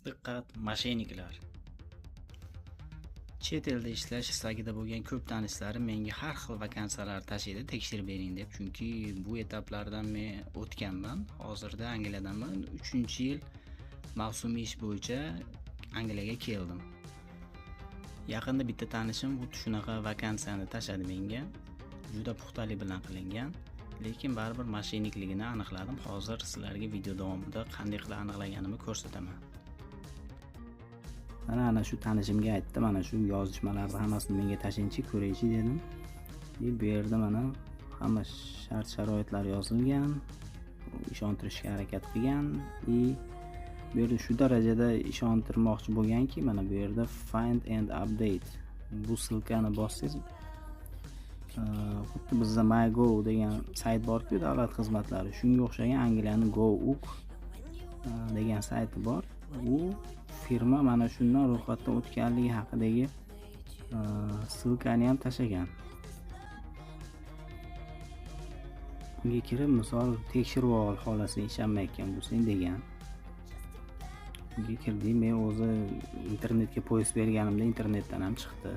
Diqqat, moshenniklar! Chet elda ishlash istagida bo'lgan ko'p tanishlarim menga har xil vakansiyalar tashiydi, tekshirib bering deb. Chunki bu etaplardan men o'tganman. Hozirda Angliyadaman. 3-yil mavsumiy ish bo'yicha Angliyaga keldim. Yaqinda bitta tanishim xuddi shunaqa vakansiyani tashadi menga. Juda puxtalik bilan qilingan, lekin baribir moshennikligini aniqladim. Hozir sizlarga video davomida qanday qilib aniqlaganimni ko'rsataman. Mana shu tanishimga aytdim, mana shu yozishmalarni hammasini menga tashingchi, ko'raychi dedim. Bu yerda mana hamma shart sharoitlar yozilgan, ishontirishga harakat qilgan. Bu yerda shu darajada ishontirmoqchi bo'lganki, mana bu yerda find and update bu ссылкani bossangiz, xuddi bizda MyGov degan sayt bor-ku, davlat xizmatlari, shunga o'xshagan Angliyaning GovUK degan sayti bor. U firma mana shundan ro'yxatdan o'tganligi haqidagi ссылкani ham tashlagan. Unga kirib, misol tekshirib ol, xohlasang ishonmayotgan bo'lsang degan. Unga kirdim, men o'zi internetga post berganimda internetdan ham chiqdi.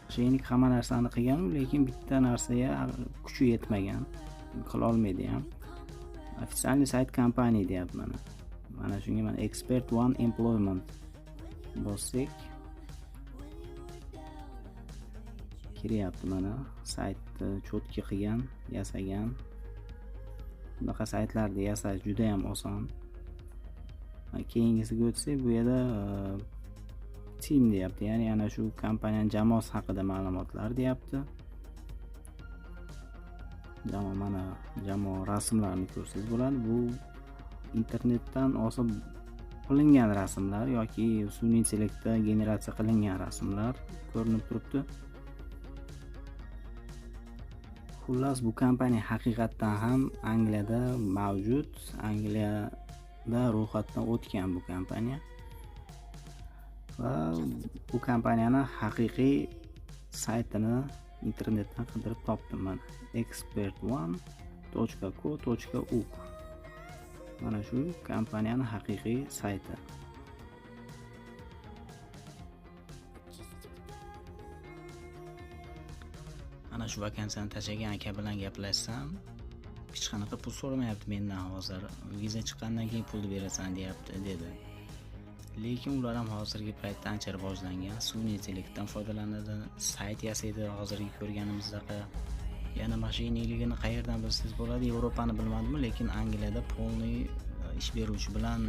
Moshennik hamma narsani qilgan, lekin bitta narsaga kuchi yetmagan, qila olmaydi ham. Официальный sayt kompaniya deyapti mana. Mana shunga mana Expert One Employment bossak kiryapti. Mana saytni cho'tki qilgan, yasagan. Bunaqa saytlarni yasash juda ham oson. Keyingisiga o'tsak, bu yerda team deyapti, ya'ni ana shu kompaniyaning jamoasi haqida ma'lumotlar deyapti. Jamoa, mana jamoa rasmlarini ko'rsangiz bo'ladi. Bu internetdan osib qilingan rasmlar yoki sun'iy intellektda generatsiya qilingan rasmlar ko'rinib turibdi. Xullas, bu kompaniya haqiqatdan ham Angliyada mavjud, Angliyada ro'yxatdan o'tgan bu kompaniya. Va bu kompaniyani haqiqiy saytini internetdan qidirib topdim mana. expertone.co.uk. Mana shu kompaniyaning haqiqiy sayti. Ana shu vakansiyani tashlagan aka bilan gaplashsam, hech qanaqa pul so'ramayapti mendan hozir. Viza chiqqandan keyin pulni berasan deyapti dedi. Lekin ular ham hozirgi paytda ancha rivojlangan, sun'iy intellektdan foydalanadi, sayt yasaydi hozirgi ko'rganimizdaqa. Yana moshennikligini qayerdan bilsangiz bo'ladi? Yevropani bilmadim, lekin Angliyada polniy ish beruvchi bilan